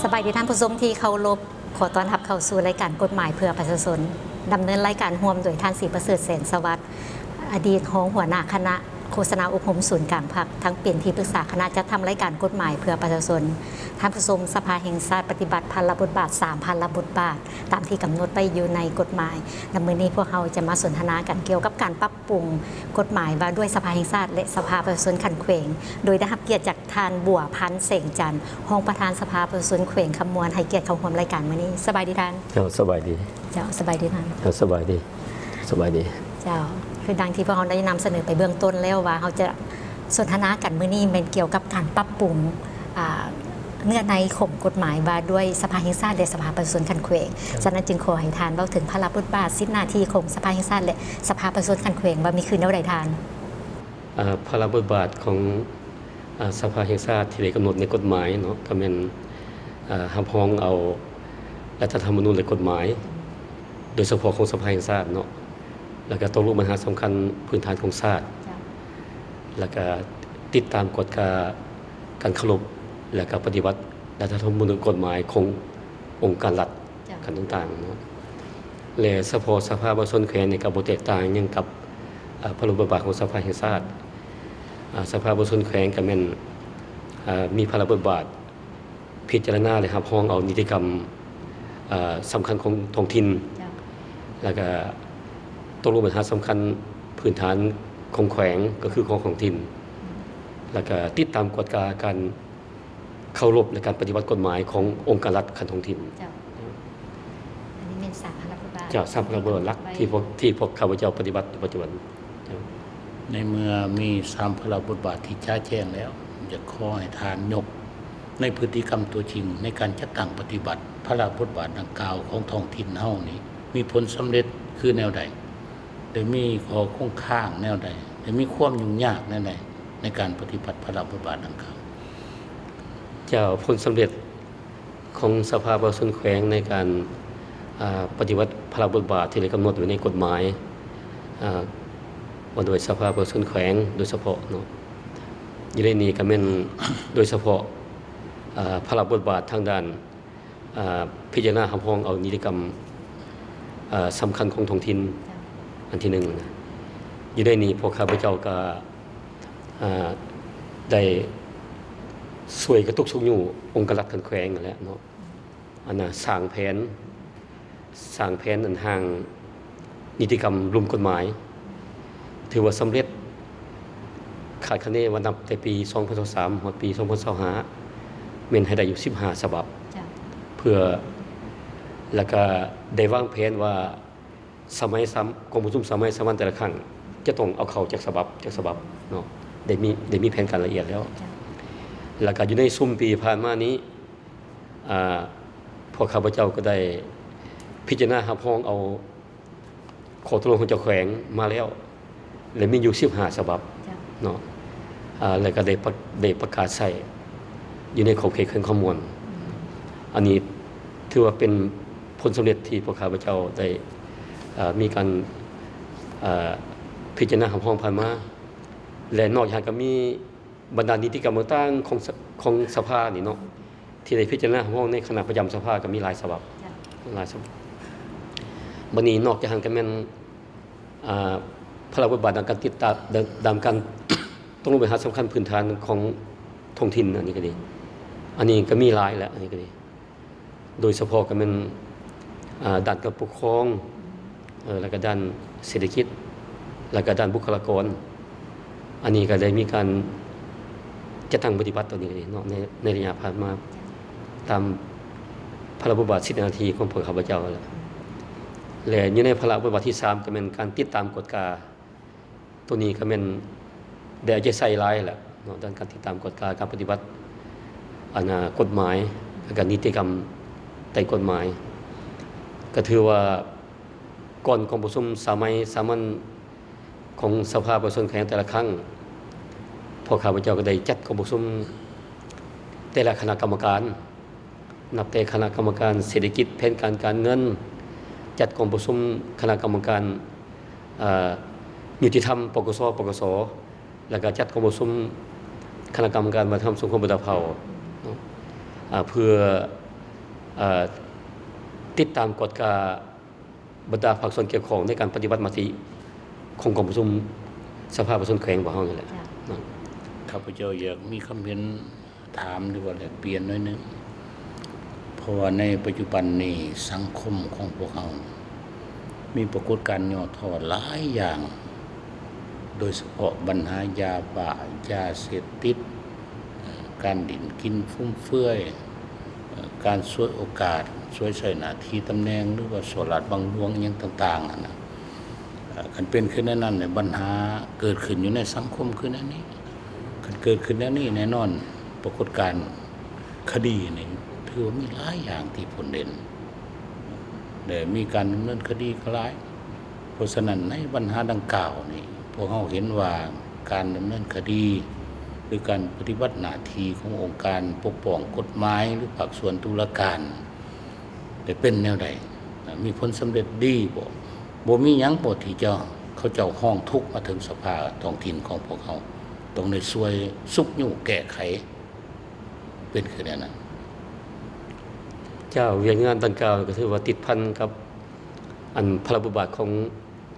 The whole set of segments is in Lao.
ສະບາຍດີທ່ານຜູ້ຊົມທີ່ເຄົາລົບ, ຂໍຕ້ອນຮັບເຂົ້າສູ່ລາຍການກົດໝາຍເພື່ອປະຊາຊົນ. ດຳເນີນລາຍການຮ່ວມໂດຍທ່ານ ສີປະເສີດ ແສນສະຫວັດ, ອະດີດຮອງຫົວໜ້າຄະນະໂຄສະນາອົບຮົມສູນກາງພັກ, ທັງເປັນທີ່ປຶກສາຄະນະຈັດທຳລາຍການກົດໝາຍເພື່ອປະຊາຊົນ. ທ່ານຜູ້ຊົມ, ສະພາແຫ່ງຊາດປະຕິບັດພາລະບົດບາດສາມພາລະບົດບາດ ຕາມທີ່ກຳນົດໄວ້ຢູ່ໃນກົດໝາຍ. ແລະ ມື້ນີ້ພວກເຮົາຈະມາສົນທະນາກັນກ່ຽວກັບການປັບປຸງກົດໝາຍວ່າດ້ວຍສະພາແຫ່ງຊາດ ແລະ ສະພາປະຊາຊົນຂັ້ນແຂວງ, ໂດຍໄດ້ຮັບກຽດຈາກ ທ່ານ ບົວພັນ ແສງຈັນ, ຮອງປະທານສະພາປະຊາຊົນແຂວງຄຳມ່ວນ ໃຫ້ກຽດເຂົ້າຮ່ວມລາຍການມື້ນີ້. ສະບາຍດີທ່ານ. ເຈົ້າ ສະບາຍດີ. ເຈົ້າ ສະບາຍດີທ່ານ. ເຈົ້າ ສະບາຍດີ. ສະບາຍດີ. ເຈົ້າ ຄືດັ່ງທີ່ພວກເຮົາໄດ້ນຳສະເໜີໄປເບື້ອງຕົ້ນແລ້ວວ່າ ເຮົາຈະສົນທະນາກັນມື້ນີ້ແມ່ນກ່ຽວກັບການປັບປຸງ ອາ ເນື້ອໃນຂອງກົດໝາຍວ່າດ້ວຍສະພາແຫ່ງຊາດ ແລະ ສະພາປະຊາຊົນຂັ້ນແຂວງ. ເຈົ້າ ສະນັ້ນຈຶ່ງຂໍໃຫ້ທ່ານເວົ້າເຖິງພາລະບົດບາດ, ສິດໜ້າທີ່ຂອງສະພາແຫ່ງຊາດ ແລະ ສະພາປະຊາຊົນຂັ້ນແຂວງ ວ່າມີຄືແນວໃດທ່ານ? ອາ ພາລະບົດບາດຂອງ ອາ ສະພາແຫ່ງຊາດທີ່ໄດ້ກຳນົດໃນກົດໝາຍເນາະ ກໍແມ່ນ ອາ ຮັບຮອງເອົາລັດຖະທຳມະນູນ ແລະ ກົດໝາຍ ໂດຍສະເພາະຂອງສະພາແຫ່ງຊາດເນາະ ແລ້ວກໍຕົກລົງບັນຫາສຳຄັນພື້ນຖານຂອງຊາດ ເຈົ້າ ແລ້ວກໍຕິດຕາມກວດກາການເຄົາລົບ ແລ້ວກໍປະຕິບັດລັດຖະທຳມະນູນ ແລະ ກົດໝາຍຂອງອົງການລັດ ເຈົ້າ ຂັ້ນຕ່າງໆເນາະ ແລະ ສະເພາະສະພາປະຊາຊົນແຂວງນີ້ກໍບໍ່ແຕກຕ່າງຫຍັງກັບ ອາ ພາລະບົດບາດຂອງສະພາແຫ່ງຊາດ. ອາ ສະພາປະຊາຊົນແຂວງກໍແມ່ນ ອາ ມີພາລະບົດບາດພິຈາລະນາ ແລະ ຮັບຮອງເອົານິຕິກຳ ອາ ສຳຄັນຂອງທ້ອງຖິ່ນ ເຈົ້າ ແລ້ວກໍຕົກລົງບັນຫາສຳຄັນພື້ນຖານຂອງແຂວງ ກໍຄືຂອງທ້ອງຖິ່ນ ແລ້ວກໍຕິດຕາມກວດກາການ ເຄົາລົບໃນການປະຕິບັດກົດໝາຍຂອງອົງການລັດຂັ້ນທ້ອງຖິ່ນ. ເຈົ້າ ອັນນີ້ແມ່ນສາມພາລະບົດບາດ. ເຈົ້າ ສາມພາລະບົດບາດຫຼັກທີ່ພວກ ທີ່ພວກຂ້າພະເຈົ້າປະຕິບັດຢູ່ປັດຈຸບັນ. ເຈົ້າ ໃນເມື່ອມີສາມພາລະບົດບາດທີ່ຈະແຈ້ງແລ້ວ, ຢາກຂໍໃຫ້ທ່ານຍົກໃນພຶດຕິກຳຕົວຈິງໃນການຈັດຕັ້ງປະຕິບັດພາລະບົດບາດດັ່ງກ່າວຂອງທ້ອງຖິ່ນເຮົານີ້ ມີຜົນສຳເລັດຄືແນວໃດ? ໄດ້ມີຂໍ້ຄົງຄ້າງແນວໃດ? ໄດ້ມີຄວາມຫຍຸ້ງຍາກແນວໃດໃນການປະຕິບັດພາລະບົດບາດດັ່ງກ່າວ? ເຈົ້າ, ຜົນສຳເລັດຂອງສະພາປະຊາຊົນແຂວງໃນການ, ອາ, ປະຕິບັດພາລະບົດບາດທີ່ໄດ້ກຳນົດໄວ້ໃນກົດໝາຍ, ອາ, ວ່າໂດຍສະພາປະຊາຊົນແຂວງໂດຍສະເພາະເນາະ, ຢູ່ໃນນີ້ກໍແມ່ນໂດຍສະເພາະ, ອາ, ພາລະບົດບາດທາງດ້ານ ອາ ພິຈາລະນາຮັບຮອງເອົານິຕິກຳ ອາ ສຳຄັນຂອງທ້ອງຖິ່ນ ເຈົ້າ ອັນທີໜຶ່ງນະ. ຢູ່ໃນນີ້ພວກຂ້າພະເຈົ້າກໍ ອາ ໄດ້ຊ່ວຍກະຕຸກຊຸກຍູ້ອົງການລັດຂັ້ນແຂວງນັ້ນແຫຼະເນາະ, ອັນນ່າ ສ້າງແຜນ ສ້າງແຜນອັນຮ່າງນິຕິກຳລຸ່ມກົດໝາຍ ຖືວ່າສຳເລັດ, ຄາດຄະເນວ່ານັບແຕ່ປີສອງພັນຊາວສາມຮອດປີສອງພັນຊາວຫ້າ ແມ່ນໃຫ້ໄດ້ຢູ່ສິບຫ້າສະບັບ ເຈົ້າ ເພື່ອ ແລ້ວກະໄດ້ວາງແຜນວ່າສະໄໝສາມ ກອງປະຊຸມສາມັຍສາມັນແຕ່ລະຄັ້ງ ຈະຕ້ອງເອົາເຂົ້າຈັກສະບັບ ຈັກສະບັບເນາະ, ໄດ້ມີ ໄດ້ມີແຜນການລະອຽດແລ້ວ ເຈົ້າ ແລ້ວກະຢູ່ໃນຊຸມປີຜ່ານມານີ້ ອາ ພວກຂ້າພະເຈົ້າກໍໄດ້ພິຈາລະນາຮັບຮອງເອົາ ຂໍ້ຕົກລົງຂອງເຈົ້າແຂວງມາແລ້ວ ແລະ ມີຢູ່ສິບຫ້າສະບັບ ເຈົ້າ ເນາະ, ອາ ແລ້ວກໍໄດ້ປະ ໄດ້ປະກາດໃຊ້ຢູ່ໃນຂອບເຂດແຂວງຄຳມ່ວນ. ອັນນີ້ຖືວ່າເປັນຜົນສຳເລັດທີ່ພວກຂ້າພະເຈົ້າໄດ້ ອາ ມີການ ອາ ພິຈາລະນາຮັບຮອງຜ່ານມາ ແລະ ນອກຈາກນັ້ນກໍມີ ບັນດານິຕິກຳຕ່າງໆຂອງສະ ຂອງສະພານີ້ເນາະ ທີ່ໄດ້ພິຈາລະນາຮັບຮອງໃນຄະນະປະຈຳສະພາກໍມີຫຼາຍສະບັບ ເຈົ້າ ຫຼາຍສະບັບ. ບັດນີ້ນອກຈາກຫັ້ນກໍແມ່ນ ອາ ພາລະບົດບາດດ້ານການຕິດຕາມ ດ້ານການຕົກລົງບັນຫາສຳຄັນພື້ນຖານຂອງທ້ອງຖິ່ນ ອັນນີ້ກໍດີ ອັນນີ້ກໍມີຫຼາຍແຫຼະ ອັນນີ້ກໍດີ. ໂດຍສະເພາະກໍແມ່ນ ອາ ດ້ານການປົກຄອງ ເອີ ແລ້ວກໍດ້ານເສດຖະກິດ ແລ້ວກໍດ້ານບຸກຄະລາກອນ. ອັນນີ້ກໍໄດ້ມີການຈັດຕັ້ງປະຕິບັດຕົວນີ້ເນາະ ໃນ ໃນໄລຍະຜ່ານມາ ຕາມພາລະບົດບາດສິດໜ້າທີ່ຂອງພວກຂ້າພະເຈົ້າ ແລະ ແລະ ຢູ່ໃນພາລະບົດບາດທີສາມ ກໍແມ່ນການຕິດຕາມກວດກາ ຕົວນີ້ກໍແມ່ນໄດ້ເອົາໃຈໃສ່ຫຼາຍແຫຼະເນາະ ດ້ານການຕິດຕາມກວດກາການປະຕິບັດ ອັນນ່າ ກົດໝາຍ ແລ້ວກໍນິຕິກຳໃຕ້ກົດໝາຍ. ກໍຖືວ່າກ່ອນກອງປະຊຸມສາໄມສາມັນຂອງສະພາປະຊາຊົນແຂວງແຕ່ລະຄັ້ງ ພວກຂ້າພະເຈົ້າກໍໄດ້ຈັດກອງປະຊຸມແຕ່ລະຄະນະກຳມະການ ນັບແຕ່ຄະນະກຳມະການເສດຖະກິດ ແຜນການການເງິນ, ຈັດກອງປະຊຸມຄະນະກຳມະການ ອາ ຍຸຕິທຳ ປກສ ປກສ ແລ້ວກໍຈັດກອງປະຊຸມຄະນະກຳມະການວັດທະນະທຳ ສັງຄົມ ບັນດາເຜົ່າເນາະ ອາ ເພື່ອ ເອີ ຕິດຕາມກວດກາບັນດາພາກສ່ວນກ່ຽວຂ້ອງໃນການປະຕິບັດມະຕິຂອງກອງປະຊຸມສະພາປະຊາຊົນແຂວງຂອງເຮົານີ້ແຫຼະ. ເຈົ້າ. ຂ້າພະເຈົ້າຢາກມີຄຳເຫັນຖາມ ຫຼືວ່າແລກປ່ຽນໜ້ອຍໜຶ່ງ, ເພາະວ່າໃນປັດຈຸບັນນີ້ສັງຄົມຂອງພວກເຮົາມີປາກົດການຫຍໍ້ທໍ້ຫຼາຍຢ່າງ, ໂດຍສະເພາະບັນຫາຢາບ້າ, ຢາເສບຕິດ, ເອີ ການຫຼິ້ນກິນຟຸມເຟືອຍ, ເອີ ການສວຍໂອກາດ, ສວຍໃຊ້ໜ້າທີ່ຕຳແໜ່ງ ຫຼືວ່າສໍ້ລາດບັງຫຼວງ ອີ່ຫຍັງຕ່າງໆຫັ້ນນະ. ເອີ ຄັນເປັນຄືແນວນັ້ນ ບັນຫາເກີດຂຶ້ນຢູ່ໃນສັງຄົມຄືແນວນີ້. ຄັນເກີດຂຶ້ນແນວນີ້ ແນ່ນອນປາກົດການຄະດີນີ້ ຖືວ່າມີຫຼາຍຢ່າງທີ່ພົ້ນເດັ່ນ ແລະ ມີການດຳເນີນຄະດີກໍຫຼາຍ. ເພາະສະນັ້ນ ໃນບັນຫາດັ່ງກ່າວນີ້ ພວກເຮົາເຫັນວ່າການດຳເນີນຄະດີ ຫຼື ການປະຕິບັດໜ້າທີ່ຂອງອົງການປົກປ້ອງກົດໝາຍ ຫຼື ພາກສ່ວນຕຸລາການ ໄດ້ເປັນແນວໃດ? ມີຜົນສຳເລັດດີບໍ່? ບໍ່ມີຫຍັງບໍ່ທີ່ຈະ ເຂົາເຈົ້າຮ້ອງທຸກມາເຖິງສະພາທ້ອງຖິ່ນຂອງພວກເຮົາ ຕ້ອງໄດ້ຊ່ວຍຊຸກຍູ້ແກ້ໄຂ ເປັນຄືແນວນັ້ນ. ເຈົ້າ, ວຽກງານດັ່ງກ່າວກໍຖືວ່າຕິດພັນກັບອັນພະລາບົດບາດຂອງ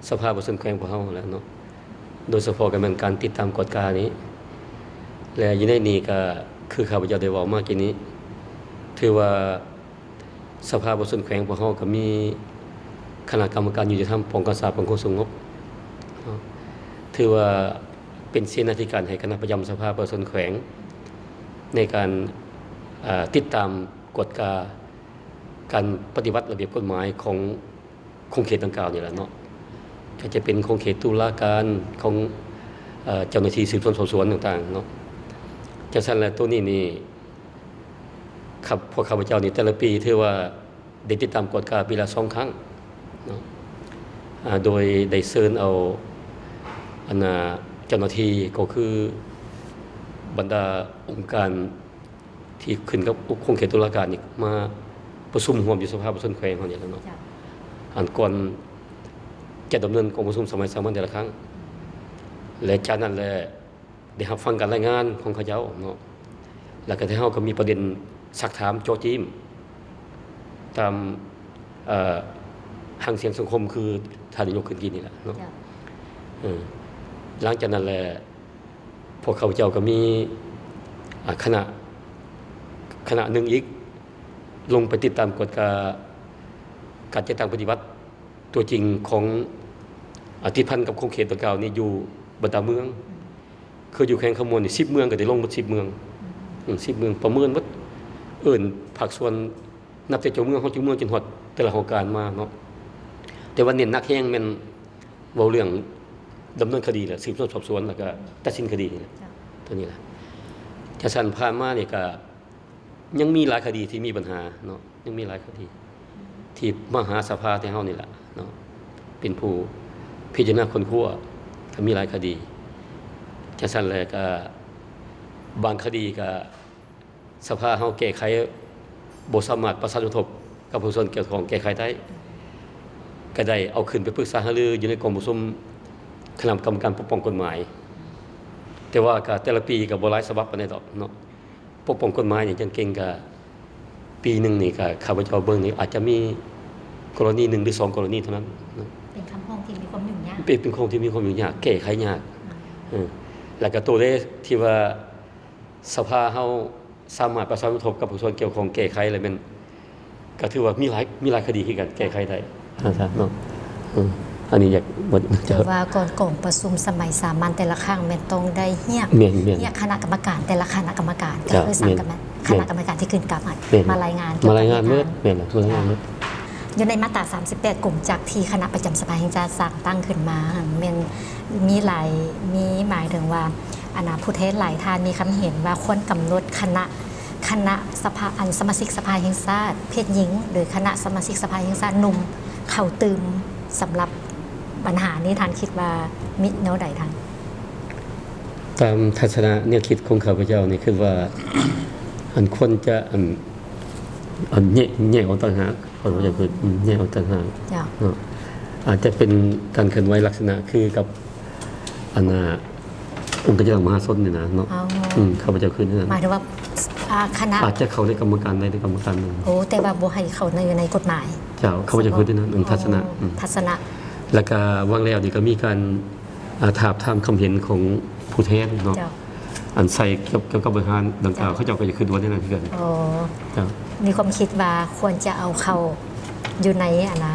ສະພາປະຊາຊົນແຂວງພວກເຮົາຫັ້ນແຫຼະເນາະ, ໂດຍສະເພາະກໍແມ່ນການຕິດຕາມກວດການີ້ ແລະ ຢູ່ໃນນີ້ກໍຄືຂ້າພະເຈົ້າໄດ້ເວົ້າມາກີ້ນີ້ ຖືວ່າ ສະພາປະຊາຊົນແຂວງພວກເຮົາກໍມີຄະນະກຳມະການຍຸຕິທຳ ປ້ອງກັນຊາດ ຄວາມສະຫງົບເນາະ, ຖືວ່າເປັນເສນາທິການໃຫ້ຄະນະປະຈຳສະພາປະຊາຊົນແຂວງ ໃນການ ເອີ ຕິດຕາມກວດກາການປະຕິບັດລະບຽບກົດໝາຍຂອງຂົງເຂດດັ່ງກ່າວນີ້ແຫຼະເນາະ, ກໍຈະເປັນຂົງເຂດຕຸລາການ ຂອງ ເອີ ເຈົ້າໜ້າທີ່ສືບສວນສອບສວນຕ່າງໆເນາະ. ຈັ່ງຊັ້ນແລ້ວ ໂຕນີ້ນີ້ ຄັບ ພວກຂ້າພະເຈົ້ານີ້ ແຕ່ລະປີຖືວ່າໄດ້ຕິດຕາມກວດກາປີລະສອງຄັ້ງເນາະ, ອາ ໂດຍໄດ້ເຊີນເອົາ ອັນນ່າ ເຈົ້າໜ້າທີ່ ກໍຄືບັນດາອົງການທີ່ຂຶ້ນກັບຂົງເຂດຕຸລາການນີ້ ມາປະຊຸມຮ່ວມຢູ່ສະພາປະຊາຊົນແຂວງເຮົານີ້ແຫຼະເນາະ. ເຈົ້າ. ອັນກ່ອນຈະດຳເນີນກອງປະຊຸມສະໄໝສາມັນແຕ່ລະຄັ້ງ ແລະ ຈາກນັ້ນແຫຼະ ໄດ້ຮັບຟັງການລາຍງານຂອງເຂົາເຈົ້າເນາະ, ແລ້ວກໍທາງເຮົາກໍມີປະເດັນຊັກຖາມເຈາະຈີ້ມຕາມ ເອີ ຫາງສຽງສັງຄົມ ຄືທ່ານໄດ້ຍົກຂຶ້ນກີ້ນີ້ແຫຼະເນາະ. ເຈົ້າ. ເອີ ຫຼັງຈາກນັ້ນແຫຼະ ພວກຂ້າພະເຈົ້າກໍມີ ອາ ຄະນະ ຄະນະໜຶ່ງອີກ ລົງໄປຕິດຕາມກວດກາການຈັດຕັ້ງປະຕິບັດຕົວຈິງຂອງ ອາ ຕິດພັນກັບຂົງເຂດດັ່ງກ່າວນີ້ ຢູ່ບັນດາເມືອງ. ຄືຢູ່ແຂວງຄຳມ່ວນນີ້ ສິບເມືອງ ກໍໄດ້ລົງໝົດສິບເມືອງ. ອືມ ສິບເມືອງ ປະເມີນໝົດ ເອີ້ນພາກສ່ວນ ນັບແຕ່ເຈົ້າເມືອງ ຮອດເຈົ້າເມືອງ ຈົນຮອດແຕ່ລະຫ້ອງການມາເນາະ, ແຕ່ວ່າເນັ້ນໜັກແຮງແມ່ນເວົ້າເລື່ອງດຳເນີນຄະດີ ແລະ ສືບສວນສອບສວນ ແລ້ວກໍຕັດສິນຄະດີນີ້ແຫຼະ. ເຈົ້າ. ຕົວນີ້ແຫຼະ ຈາກຊັ້ນຜ່ານມານີ້ກໍຍັງມີຫຼາຍຄະດີທີ່ມີບັນຫາເນາະ, ຍັງມີຫຼາຍຄະດີ ທີ່ມາຫາສະພາແຕ່ເຮົານີ້ແຫຼະເນາະ ເປັນຜູ້ພິຈາລະນາຄົ້ນຄວ້າ ກໍມີຫຼາຍຄະດີ. ຈັ່ງຊັ້ນແຫຼະ ກໍບາງຄະດີກໍສະພາເຮົາແກ້ໄຂບໍ່ສາມາດປະສານສົມທົບກັບພາກສ່ວນກ່ຽວຂ້ອງແກ້ໄຂໄດ້ ກໍໄດ້ເອົາຂຶ້ນໄປປຶກສາຫາລືຢູ່ໃນກອງປະຊຸມຄະນະກຳມະການປົກປ້ອງກົດໝາຍ, ແຕ່ວ່າກໍແຕ່ລະປີກໍບໍ່ຫຼາຍສະບັບປານໃດດອກເນາະ. ປົກປ້ອງກົດໝາຍນີ້ຈັ່ງເກັ່ງກໍ ປີໜຶ່ງນີ້ກໍຂ້າພະເຈົ້າເບິ່ງນີ້ອາດຈະມີກໍລະນີໜຶ່ງ ຫຼື ສອງກໍລະນີເທົ່ານັ້ນເນາະ. ເປັນຄຳຮ້ອງທີ່ມີຄວາມຫຍຸ້ງຍາກ ເປັນ ເປັນຂອງທີ່ມີຄວາມຫຍຸ້ງຍາກ ແກ້ໄຂຍາກ. ອືມ ເອີ ແລ້ວກໍໂຕໃດທີ່ວ່າສະພາເຮົາສາມາດປະສານສົມທົບກັບພາກສ່ວນກ່ຽວຂ້ອງແກ້ໄຂແລ້ວແມ່ນ ກໍຖືວ່າມີຫຼາຍ ມີຫຼາຍຄະດີຄືກັນແກ້ໄຂໄດ້ ເນາະ. ເອີ ອັນນີ້ຢາກ ຖືວ່າກ່ອນກອງປະຊຸມສະໄໝສາມັນແຕ່ລະຄັ້ງແມ່ນຕ້ອງໄດ້ຮຽກ ແມ່ນໆ ຮຽກຄະນະກຳມະການແຕ່ລະຄະນະກຳມະການ ກໍຄືສາມຄະນະກຳມະການທີ່ຂຶ້ນກັບ ແມ່ນ ມາລາຍງານ ມາລາຍງານໝົດ. ແມ່ນແຫຼະ ມາລາຍງານໝົດ. ຢູ່ໃນມາດຕາສາມສິບແປດ ກົງຈັກທີ່ຄະນະປະຈຳສະພາແຫ່ງຊາດສ້າງຕັ້ງຂຶ້ນມາຫັ້ນ ແມ່ນມີຫຼາຍ ມີ ໝາຍເຖິງວ່າ ອັນນ່າ ຜູ້ແທນຫຼາຍທ່ານມີຄຳເຫັນວ່າຄວນກຳນົດຄະນະ ຄະນະສະພາ ອັນ ສະມາຊິກສະພາແຫ່ງຊາດເພດຍິງ ຫຼື ຄະນະສະມາຊິກສະພາແຫ່ງຊາດໜຸ່ມເຂົ້າຕື່ມ ສຳລັບບັນຫານີ້ ທ່ານຄິດວ່າມີແນວໃດທ່ານ? ຕາມທັດສະນະແນວຄິດຂອງຂ້າພະເຈົ້ານີ້ ຄິດວ່າ ອັນ ຄວນຈະ ອັນ ອັນ ແຍກ ແຍກອອກຕ່າງຫາກ ຂ້າພະເຈົ້າຄິດ ອືມ ແຍກອອກຕ່າງຫາກ ເຈົ້າ ເນາະ. ອາດຈະເປັນການເຄື່ອນໄຫວລັກສະນະຄືກັບ ອັນນ່າ ອົງການຈັດຕັ້ງມະຫາຊົນນີ້ນະເນາະ. ອໍ ອືມ ຂ້າພະເຈົ້າຄິດແນວນັ້ນ ໝາຍເຖິງວ່າ ອ ອາ ຄະນະ ອາດຈະເຂົ້າໃນກຳມະການໃດ ໃນກຳມະການໜຶ່ງ ໂອ້ ແຕ່ວ່າບໍ່ໃຫ້ເຂົ້າໃນ ໃນກົດໝາຍ ເຈົ້າ ເຂົາບໍ່ຢາກເຮັດແນວນັ້ນ ອືມ ທັດສະນະ ອໍ ອືມ ທັດສະນະ ແລ້ວກະຫວ່າງແລ້ວນີ້ກະມີການ ອາ ທາບທາມຄຳເຫັນຂອງຜູ້ແທນເນາະ ເຈົ້າ ອັນໃສ່ກ່ຽວກັບບັນຫາດັ່ງກ່າວ ເຈົ້າ ເຂົາເຈົ້າກໍຈະຄິດວ່າແນວນັ້ນຄືກັນ ອໍ ເຈົ້າ ມີຄວາມຄິດວ່າຄວນຈະເອົາເຂົ້າຢູ່ໃນ ອັນນ່າ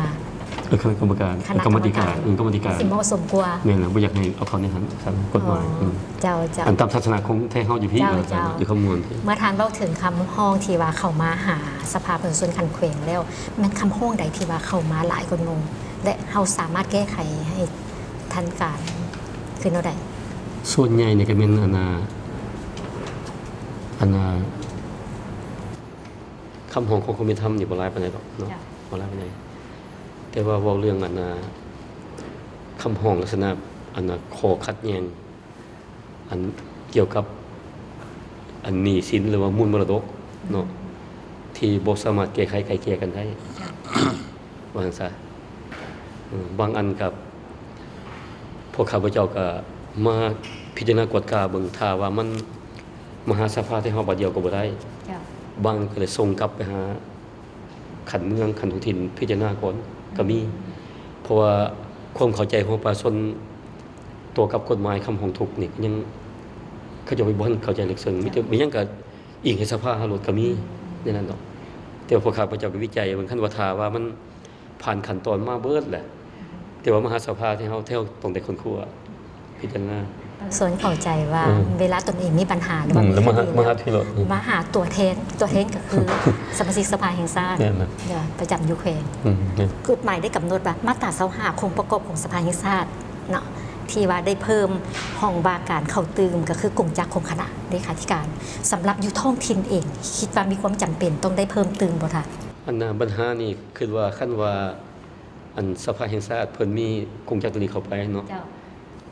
ເອີ ຄະນະກຳມະການ ຄະນະກຳມະທິການ ກຳມະທິການ ອືມ ກຳມະທິການ ຊິເໝາະສົມກວ່າ ແມ່ນແລ້ວ ບໍ່ຢາກໃຫ້ເອົາເຂົ້າໃນຫັ້ນ ການກົດໝາຍ ອໍ ອືມ ເຈົ້າ ເຈົ້າ ອັນຕາມທັດສະນະຂອງແທ້ເຮົາຢູ່ພີ້ ເຈົ້າ ເຈົ້າ ຢູ່ຄຳມ່ວນ ເມື່ອທ່ານເວົ້າເຖິງຄຳຮ້ອງທີ່ວ່າເຂົ້າມາຫາສະພາປະຊາຊົນຂັ້ນແຂວງແລ້ວ ແມ່ນຄຳຮ້ອງໃດທີ່ວ່າເຂົ້າມາຫຼາຍກວ່າໝູ່ ແລະ ເຮົາສາມາດແກ້ໄຂໃຫ້ທັນການຄືແນວໃດ? ສ່ວນໃຫຍ່ນີ້ກໍແມ່ນ ອັນນ່າ ອັນນ່າ ຄຳຮ້ອງຂອງຄວາມເປັນທຳນີ້ບໍ່ຫຼາຍປານໃດດອກເນາະ ເຈົ້າ ບໍ່ຫຼາຍປານໃດ ແຕ່ວ່າເວົ້າເລື່ອງ ອັນນ່າ ຄຳຮ້ອງລັກສະນະ ອັນນ່າ ຂໍ້ຂັດແຍ່ງ ອັນກ່ຽວກັບ ອັນໜີ້ສິນ ຫຼືວ່າມູນມໍລະດົກເນາະ ທີ່ບໍ່ສາມາດແກ້ໄຂໄກ່ເກ່ຍກັນໄດ້ ເຈົ້າ ວ່າຊັ້ນຊະ ເອີ ບາງອັນກັບ ພວກຂ້າພະເຈົ້າກໍມາພິຈາລະນາກວດກາເບິ່ງ ຖ້າວ່າມັນມາຫາສະພາແຕ່ເຮົາບາດດຽວກໍບໍ່ໄດ້ ເຈົ້າ ບາງກໍເລີຍສົ່ງກັບໄປຫາ ຂັ້ນເມືອງ ຂັ້ນທ້ອງຖິ່ນພິຈາລະນາກ່ອນກໍມີ ເພາະວ່າຄວາມເຂົ້າໃຈຂອງປະຊາຊົນຕໍ່ກັບກົດໝາຍຄຳຮ້ອງທຸກນີ້ ຍັງ ເຂົາເຈົ້າບໍ່ທັນເຂົ້າໃຈເລິກເຊິ່ງ ມີແຕ່ມີຫຍັງກໍອີງໃຫ້ສະພາເຮົາໂລດກໍມີ ແນວນັ້ນດອກ ແຕ່ວ່າພວກຂ້າພະເຈົ້າກໍວິໄຈເບິ່ງ ຄັນວ່າຖ້າວ່າມັນຜ່ານຂັ້ນຕອນມາເບິດແຫຼະ ແຕ່ວ່າມາຫາສະພາທີ່ເຮົາ ທີ່ເຮົາຕ້ອງໄດ້ຄົ້ນຄວ້າ ພິຈາລະນາ ປະຊາຊົນເຂົ້າໃຈວ່າ ເອີ ເວລາຕົນເອງມີບັນຫາ ຫຼືວ່າ ອືມ ມີ ແລ້ວມາຫາ ຄະດີ ມາຫາທີ່ໂລດ ອືມ ມາຫາຕົວແທນ ຕົວແທນກໍຄືສະມາຊິກສະພາແຫ່ງຊາດ ແມ່ນລະ ເຈົ້າ ປະຈຳຢູ່ແຂວງ ອືມ ແມ່ນ ກົດໝາຍໄດ້ກຳນົດວ່າ ມາດຕາຊາວຫ້າ ອົງປະກອບຂອງສະພາແຫ່ງຊາດເນາະ ທີ່ວ່າໄດ້ເພີ່ມຫ້ອງວ່າການເຂົ້າຕື່ມ ກໍຄືກົງຈັກຂອງຄະນະເລຂາທິການ ສຳລັບຢູ່ທ້ອງຖິ່ນເອງ ຄິດວ່າມີຄວາມຈຳເປັນຕ້ອງໄດ້ເພີ່ມຕື່ມບໍ່ທ່ານ? ອັນນ່າ ບັນຫານີ້ ຄິດວ່າຄັນວ່າ ອັນສະພາແຫ່ງຊາດເພິ່ນມີກົງຈັກຕົວນີ້ເຂົ້າໄປເນາະ ເຈົ້າ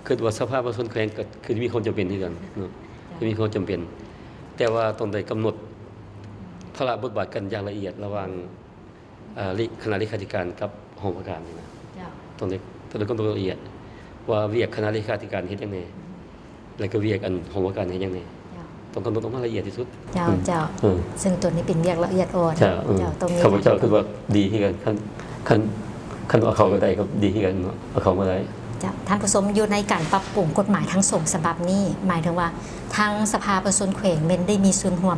ຄິດວ່າສະພາປະຊາຊົນແຂວງກໍຄືມີຄວາມຈຳເປັນຄືກັນເນາະ ເຈົ້າ ຄືມີຄວາມຈຳເປັນ ແຕ່ວ່າຕ້ອງໄດ້ກຳນົດພາລະບົດບາດກັນຢ່າງລະອຽດລະຫວ່າງ ເອີ ເລ ຄະນະເລຂາທິການກັບຫ້ອງວ່າການນີ້ນະ ເຈົ້າ ຕ້ອງໄດ້ ຕ້ອງໄດ້ກຳນົດລະອຽດວ່າວຽກຄະນະເລຂາທິການເຮັດຫຍັງແດ່ ແລ້ວກໍວຽກອັນຫ້ອງວ່າການເຮັດຫຍັງແດ່ ເຈົ້າ ຕ້ອງກຳນົດອອກມາລະອຽດທີ່ສຸດ ເຈົ້າ ອືມ ເຈົ້າ ເອີ ເຊິ່ງຕົວນີ້ເປັນວຽກລະອຽດອ່ອນ ເຈົ້າ ອືມ ເຈົ້າ ຕ້ອງມີ ຂ້າພະເຈົ້າຄິດວ່າດີຄືກັນ ຄັນ ຄັນ ຄັນເອົາເຂົ້າກໍໄດ້ກໍດີຄືກັນເນາະ ເອົາເຂົ້າມາໄດ້ ເຈົ້າ ທ່ານຜູ້ຊົມ ຢູ່ໃນການປັບປຸງກົດໝາຍທັງສອງສະບັບນີ້ ໝາຍເຖິງວ່າທາງສະພາປະຊາຊົນແຂວງແມ່ນໄດ້ມີສ່ວນຮ່ວມ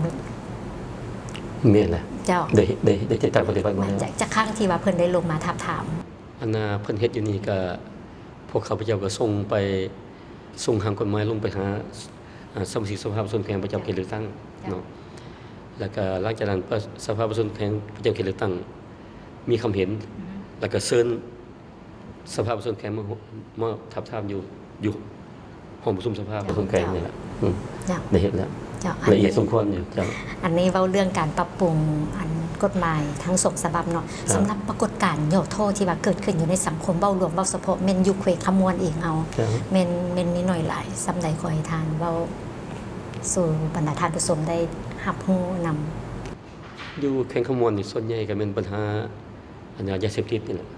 ແມ່ນລະ ເຈົ້າ ໄດ້ ໄດ້ ໄດ້ຈັດຕັ້ງປະຕິບັດມາແລ້ວ ຈາກ ຈາກຄັ້ງທີ່ວ່າເພິ່ນໄດ້ລົງມາທາບທາມ ອັນນ່າ ເພິ່ນເຮັດຢູ່ນີ້ກະ ພວກຂ້າພະເຈົ້າກໍສົ່ງໄປ ສົ່ງຮ່າງກົດໝາຍລົງໄປຫາ ອາ ສະມາຊິກສະພາປະຊາຊົນແຂວງປະຈຳເຂດເລືອກຕັ້ງ ເຈົ້າ ເນາະ ແລ້ວກະຫຼັງຈາກນັ້ນ ປະ ສະພາປະຊາຊົນແຂວງປະຈຳເຂດເລືອກຕັ້ງມີຄຳເຫັນ ອືຮຶ ແລ້ວກະເຊີນສະພາປະຊາຊົນແຂວງມາ ມາທາບທາມຢູ່ ຢູ່ຫ້ອງປະຊຸມສະພາປະຊາຊົນແຂວງນີ້ແຫຼະ ເຈົ້າ ອືມ ເຈົ້າ ໄດ້ເຮັດແລ້ວ ເຈົ້າ ລະອຽດສົມຄວນຢູ່ ເຈົ້າ ອັນນີ້ເວົ້າເລື່ອງການປັບປຸງອັນກົດໝາຍທັງສອງສະບັບເນາະ ເຈົ້າ ສຳລັບປາກົດການຫຍໍ້ທໍ້ທີ່ວ່າເກີດຂຶ້ນຢູ່ໃນສັງຄົມ ເວົ້າລວມ ເວົ້າສະເພາະ ແມ່ນຢູ່ແຂວງຄຳມ່ວນເອງເຮົາ ເຈົ້າ ແມ່ນ ແມ່ນມີໜ້ອຍຫຼາຍສ່ຳໃດ ຂໍໃຫ້ທ່ານເວົ້າສູ່ບັນດາທ່ານຜູ້ຊົມໄດ້ຮັບຮູ້ນຳ. ຢູ່ແຂວງຄຳມ່ວນນີ້ ສ່ວນໃຫຍ່ກໍແມ່ນບັນຫາ ອັນ ຢາເສບຕິດນີ້ແຫຼະ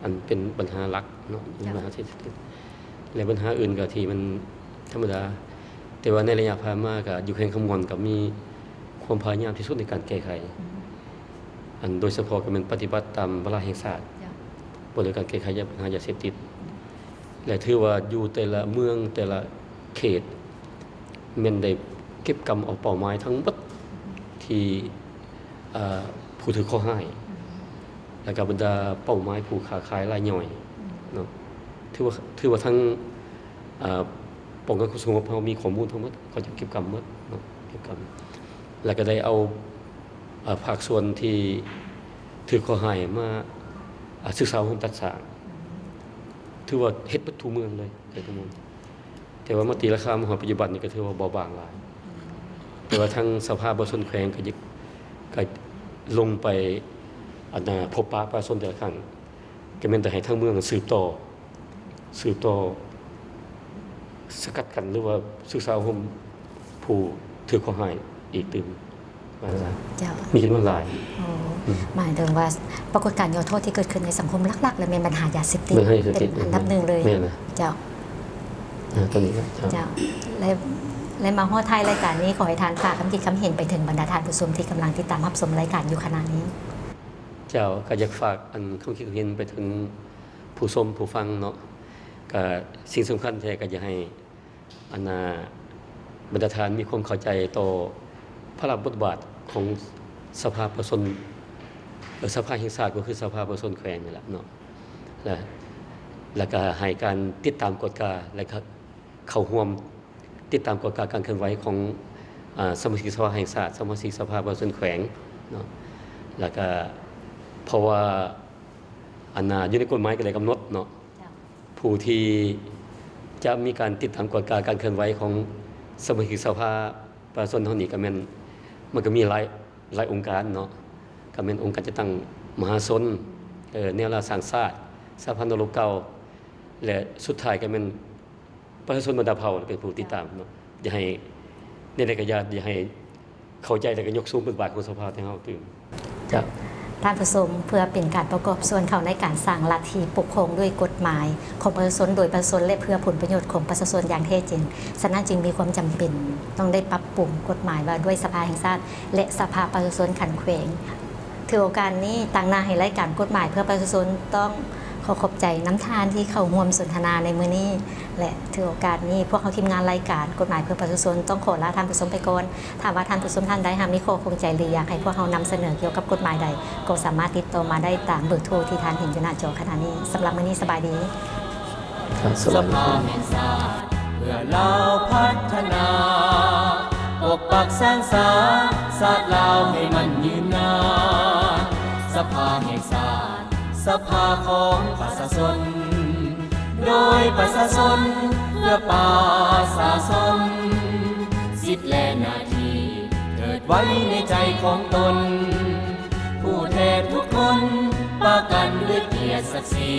ອັນເປັນບັນຫາຫຼັກເນາະ ເຈົ້າ ບັນຫາເສບຕິດ ແລະ ບັນຫາອື່ນກໍທີ່ມັນທຳມະດາ ແຕ່ວ່າໃນໄລຍະຜ່ານມາກໍຢູ່ແຂວງຄຳມ່ວນກໍມີຄວາມພະຍາຍາມທີ່ສຸດໃນການແກ້ໄຂ ອືມ ອັນໂດຍສະເພາະກໍແມ່ນປະຕິບັດຕາມວາລະແຫ່ງຊາດ ເຈົ້າ ວ່າດ້ວຍການແກ້ໄຂບັນຫາຢາເສບຕິດ ແລະ ຖືວ່າຢູ່ແຕ່ລະເມືອງ ແຕ່ລະເຂດ ແມ່ນໄດ້ເກັບກຳເອົາເປົ້າໝາຍທັງໝົດທີ່ ເອີ ຜູ້ຖືກເຄາະຮ້າຍ ແລ້ວກໍບັນດາເປົ້າໝາຍຜູ້ຄ້າຂາຍລາຍຍ່ອຍເນາະ ຖືວ່າ ຖືວ່າທັງ ເອີ ປ້ອງກັນຄວາມສະຫງົບເຮົາມີຂໍ້ມູນທັງໝົດ ເຂົາເຈົ້າເກັບກຳໝົດເນາະ ເກັບກຳ ແລ້ວກໍໄດ້ເອົາ ເອີ ພາກສ່ວນທີ່ຖືກເຄາະຮ້າຍມາ ເອີ ສຶກສາອົບຮົມຕັດສ້າງ ຖືວ່າເຮັດເບິດທຸກເມືອງເລີຍ ເຮັດທຸກເມືອງ. ແຕ່ວ່າມາຕີລາຄາມາຮອດປັດຈຸບັນນີ້ກໍຖືວ່າເບົາບາງຫຼາຍ ແຕ່ວ່າທາງສະພາປະຊາຊົນແຂວງກໍ ກໍລົງໄປ ອັນນ່າ ພົບປະປະຊາຊົນແຕ່ລະຄັ້ງ ກໍແມ່ນແຕ່ໃຫ້ທາງເມືອງສືບຕໍ່ ສືບຕໍ່ສະກັດກັ້ນ ຫຼືວ່າສຶກສາອົບຮົມຜູ້ຖືກເຄາະຮ້າຍອີກຕື່ມ. ເຈົ້າ ມີຈຳນວນຫຼາຍ ໂອ້ ອືມ ໝາຍເຖິງວ່າປາກົດການຫຍໍ້ທໍ້ທີ່ເກີດຂຶ້ນໃນສັງຄົມຫຼັກໆ ແລະ ແມ່ນບັນຫາຢາເສບຕິດ ບັນຫາຢາເສບຕິດ ເປັນອັນດັບໜຶ່ງເລີຍ ແມ່ນລະ ເຈົ້າ ອາ ຕົວນີ້ ເຈົ້າ ເຈົ້າ ແລະ ແລະ ມາຮອດທ້າຍລາຍການນີ້ ຂໍໃຫ້ທ່ານຝາກຄຳຄິດຄຳເຫັນໄປເຖິງບັນດາທ່ານຜູ້ຊົມທີ່ກຳລັງຕິດຕາມຮັບຊົມລາຍການຢູ່ຂະນະນີ້. ເຈົ້າ, ກໍຢາກຝາກອັນຄຳຄິດຄຳເຫັນໄປເຖິງຜູ້ຊົມຜູ້ຟັງເນາະ. ກໍສິ່ງສຳຄັນແທ້ກໍຢາກໃຫ້ ອັນນ່າ ບັນດາທ່ານມີຄວາມເຂົ້າໃຈຕໍ່ພາລະບົດບາດຂອງສະພາປະຊາຊົນ ເອີ ສະພາແຫ່ງຊາດ ກໍຄືສະພາປະຊາຊົນແຂວງນີ້ແຫຼະເນາະ ແລະ ແລ້ວກໍໃຫ້ການຕິດຕາມກວດກາ ແລະ ເຂົ້າຮ່ວມຕິດຕາມກວດກາການເຄື່ອນໄຫວຂອງ ອາ ສະມາຊິກສະພາແຫ່ງຊາດ, ສະມາຊິກສະພາປະຊາຊົນແຂວງເນາະ ແລ້ວກໍເພາະວ່າ ອັນນ່າ ຢູ່ໃນກົດໝາຍກໍໄດ້ກຳນົດເນາະ ເຈົ້າ. ຜູ້ທີ່ຈະມີການຕິດຕາມກວດກາການເຄື່ອນໄຫວຂອງສະມາຊິກສະພາປະຊາຊົນເຮົານີ້ ກໍແມ່ນ ມັນກໍມີຫຼາຍ ຫຼາຍອົງການເນາະ ກໍແມ່ນອົງການຈັດຕັ້ງມະຫາຊົນ ເອີ ແນວລາວສ້າງຊາດ, ສະຫະພັນໂນລົມເກົ່າ ແລະ ສຸດທ້າຍກໍແມ່ນປະຊາຊົນບັນດາເຜົ່າເປັນຜູ້ຕິດຕາມເນາະ. ຢາກໃຫ້ ແນວໃດກໍຢ່າ ຢາກໃຫ້ ເຂົ້າໃຈ ແລະ ກໍຍົກສູງບົດບາດຂອງສະພາໄທເຮົາຕື່ມ. ເຈົ້າ. ທ່ານຜູ້ຊົມ, ເພື່ອເປັນການປະກອບສ່ວນເຂົ້າໃນການສ້າງລັດທີ່ປົກຄອງດ້ວຍກົດໝາຍຂອງປະຊາຊົນ, ໂດຍປະຊາຊົນ ແລະ ເພື່ອຜົນປະໂຫຍດຂອງປະຊາຊົນຢ່າງແທ້ຈິງ, ສະນັ້ນຈຶ່ງມີຄວາມຈຳເປັນຕ້ອງໄດ້ປັບປຸງກົດໝາຍວ່າດ້ວຍສະພາແຫ່ງຊາດ ແລະ ສະພາປະຊາຊົນຂັ້ນແຂວງ. ຖືໂອກາດນີ້, ຕາງໜ້າໃຫ້ລາຍການກົດໝາຍເພື່ອປະຊາຊົນ ຕ້ອງຂໍຂອບໃຈນຳທ່ານທີ່ເຂົ້າຮ່ວມສົນທະນາໃນມື້ນີ້ ແລະ ຖືໂອກາດນີ້ ພວກເຮົາທີມງານລາຍການກົດໝາຍເພື່ອປະຊາຊົນ ຕ້ອງຂໍລາທ່ານຜູ້ຊົມໄປກ່ອນ. ຖ້າວ່າທ່ານຜູ້ຊົມທ່ານໃດຫາກມີຂໍ້ຂ້ອງໃຈ ຫຼື ຢາກໃຫ້ພວກເຮົານຳສະເໜີກ່ຽວກັບກົດໝາຍໃດ ກໍສາມາດຕິດຕໍ່ມາໄດ້ຕາມເບີໂທທີ່ທ່ານເຫັນຢູ່ໜ້າຈໍຂະນະນີ້. ສຳລັບມື້ນີ້ ສະບາຍດີ. ສະພາແຫ່ງຊາດເພື່ອລາວພັດທະນາ ປົກປັກສານສາຊາດລາວໃຫ້ໝັ້ນຍືນນານ. ສະພາແຫ່ງຊາດ ສະພາຂອງປະຊາຊົນ ໂດຍປະຊາຊົນ ເພື່ອປະຊາຊົນ. ສິດ ແລະ ໜ້າທີ່ເກີດໄວ້ໃນໃຈຂອງຕົນ ຜູ້ແທນທຸກຄົນປະກັນດ້ວຍກຽດສັກສີ.